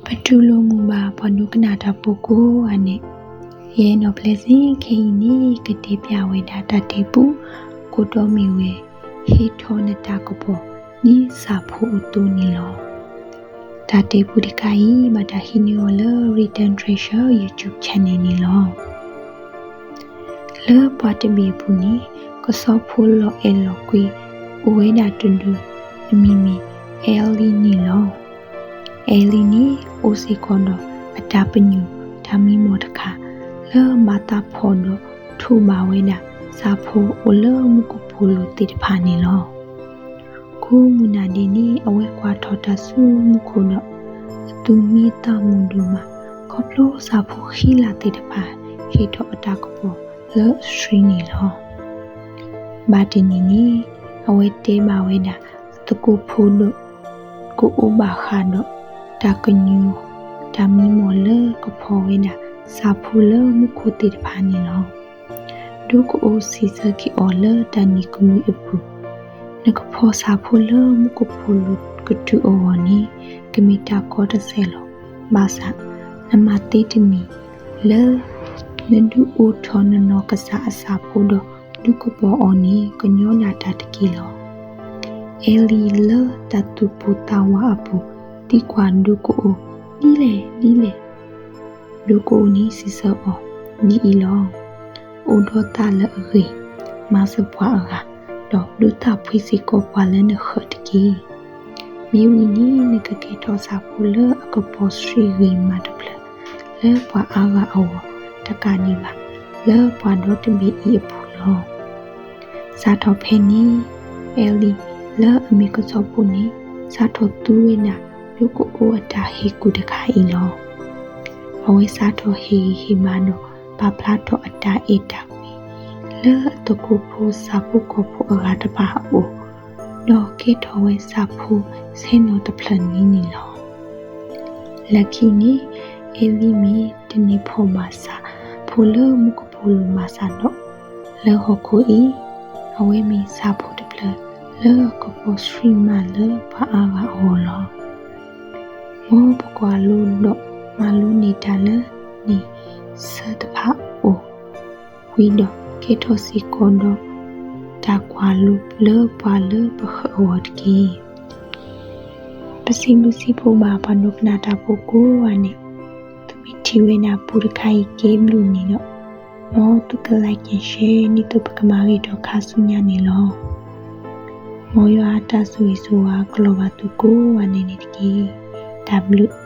ပတူၢ်လိာ်မုာ်ဘၣ်ပှၤဒိကနၣ်တၢ်ဖိကိးဂၤန့ၣ်, ယဲနီၣ်ဖျဲးစ့ၢ်ခဲအံၤန့ၣ် ကတဲပျးဝဲဒၣ်တၢ်တဲပူ ကိးတီမ့ၢ်ဝဲ ဟ့ၣ်ထီၣ်နတၢ်ကပီၤ ဒ်ဆၣ်ဖိအသိးန့ၣ်လီၤ. တၢ်တဲပူတခါအံၤ ဘၣ်တၢ်ဟံးန့ၢ်အီၤလၢ Written Treasure YouTube channel န့ၣ်လီၤ. လၢပှၤတဘ့ၣ်အပူၤန့ၣ် ကဆီဖိလီၤအဲၣ်လီၤကွံ အိၣ်ဝဲဒၣ်တဒူၣ် အမံၤမ့ၢ် Ellie န့ၣ်လီၤ. Ellie န့ၣ် အိၣ်စ့ၢ်ကီးဒီးအတၢ်ပညိၣ်တၢ်မံမီၢ်တခါ လၢမၤသးဖှီၣ်ဒီးထိးဘၣ်ဝဲဒၣ် ဆၣ်ဖိအိၣ်လၢမူကပိာ်လိၤသ့ၣ်တဖၣ်န့ၣ်လီၤ. ကိးမုၢ်နၤဒဲးန့ၣ် အဝဲကွၢ်ထီၣ်တၢ်ဆူမူခိၣ်ဒီး အသူၣ်မံသးမုာ်ဒိၣ်မး ခီဖျိဆၣ်ဖိဃံလၤသ့ၣ်တဖၣ် ဟ့ၣ်ထီၣ်အတၢ်ကပီၤလၢအဆှံန့ၣ်လီၤ. ဘၣ်တနံၤန့ၣ် အဝဲတဲဘၣ်ဝဲဒၣ် အသကိးဖိဒီး ကအိၣ်ဘၣ်ဃးဒီး တၢ်ကညိၣ်တၢ်မံမီၢ်လၢကဖီၣ်ဝဲဒၣ် ဆၣ်ဖိလၢမူခိၣ်သ့ၣ်တဖၣ်န့ၣ်လီၤ. ဒိကအိၣ်စံးဆၢက့ၤအီၤလၢတၢ်နံၤကမှံအပူၤ, နကဖီၣ်ဆၣ်ဖိလၢမူကပိာ်လိၤကတုၤအဂီၢ်န့ၣ် ကမ့ၢ်တၢ်ကီတစဲးလီၤ. ဘၣ်ဆၣ် နမၤသ့တမံၤလၢ နဒုးအိၣ်ထီၣ်နနီၢ်ကစၢ်အဆၣ်ဖိဒီး ဒုးကပီၤအီၤန့ၣ် ကညီနၤတၢ်တက့ၢ်လီၤ. Ellie လၢတၢ်သူၣ်ပိၢ်သးဝးအပူၤ သံကွၢ်ဒိကအိၣ် ဒ်လဲၣ်ဒ်လဲၣ်. ဒိကအိၣ်န့ၣ်စံးဆၢအီၤ ဒ်အံၤလီၤ. အိၣ်ဒီးသးလၢအဂ့ၤ, မၤစၢၤပှၤအဂၤ, ဒီးဒုးသးဖှံစ့ၢ်ကီးပှၤလၢနဃၢၤတက့ၢ်. မ့ၢ်ဝံၤန့ၣ် နကကဲထီၣ်ဆၣ်ဖိလၢအကပီၤဆှံဂ့ၤမးတဖျၢၣ် လၢပှၤအါဂၤအဂီၢ် တကးဒံးဘၣ် လၢပှၤဒီတဘ့ၣ်အံၤအပူၤလီၤ. စးထီၣ်ဖဲန့ၣ် Ellie လၢအမ့ၢ်ကဆီဖိန့ၣ် စးထီၣ်သူဝဲဒၣ် ဒိကအိၣ်အတၢ်ဟ့ၣ်ကူၣ်တခါအံၤလီၤ. အဝဲစးထီၣ်ဟ့ၣ်ဂံၢ်ဟ့ၣ်ဘါဒီး ပာ်ဖျါထီၣ်အတၢ်အဲၣ်တၢ်ကွံ လၢအသကိးဖိဆၣ်ဖိကီၢ်ဖိအဂၤတဖၣ်အအိၣ်, ဒီးကဲထီၣ်ဝဲဆၣ်ဖိဆဲနီၤတဖျၢၣ်န့ၣ်န့ၣ်လီၤ. လၢခံန့ၣ် Ellie မ့ၢ်တန့ၢ်ဖှီၣ်ဘၣ်ဆၣ်ဖိလၢမူကပိာ်လိၤဘၣ်ဆၣ်ဒီး လၢဟီၣ်ခိၣ်အံၤ အဝဲမ့ၢ်ဆၣ်ဖိတဖျၢၣ်လၢအကပီၤဆှံမးလၢပှၤအါဂၤအဂီၢ်လီၤ. မ်ပကွၢ်လိဒီးမၤလိန့ၢ်တၢ်လၢန့ၣ်ဆၢတဖၣ်အအိၣ် ဝံၤဒီးကဲထီၣ်စ့ၢ်ကီးဒီး တၢ်ကွၢ်လိလၢပှၤလၢပဃၢၤအဂီၢ်တက့ၢ်. ပစံးဘျုးစံးဖှိၣ်ဘၣ်ပှၤဒိကနၣ်တၢ်ဖိကိးဂၤန့ၣ်, သုမ့ၢ်ထံၣ်ဝဲဒၣ်ပူတခါအံၤကဲဘျုးန့ၣ်ဒီး, မ်သုက like and share ဒ်သိးပကမၤဂ့ၤထီၣ်ခါဆူညါန့ၣ်လီၤ. မ်ယွၤအတၢ်ဆိၣ်ဂ့ၤဆိၣ်ဝါကလီၤဘၣ်သုကိးဂၤဒဲးန့ၣ်တက့ၢ်. တၢ်ဘျုး.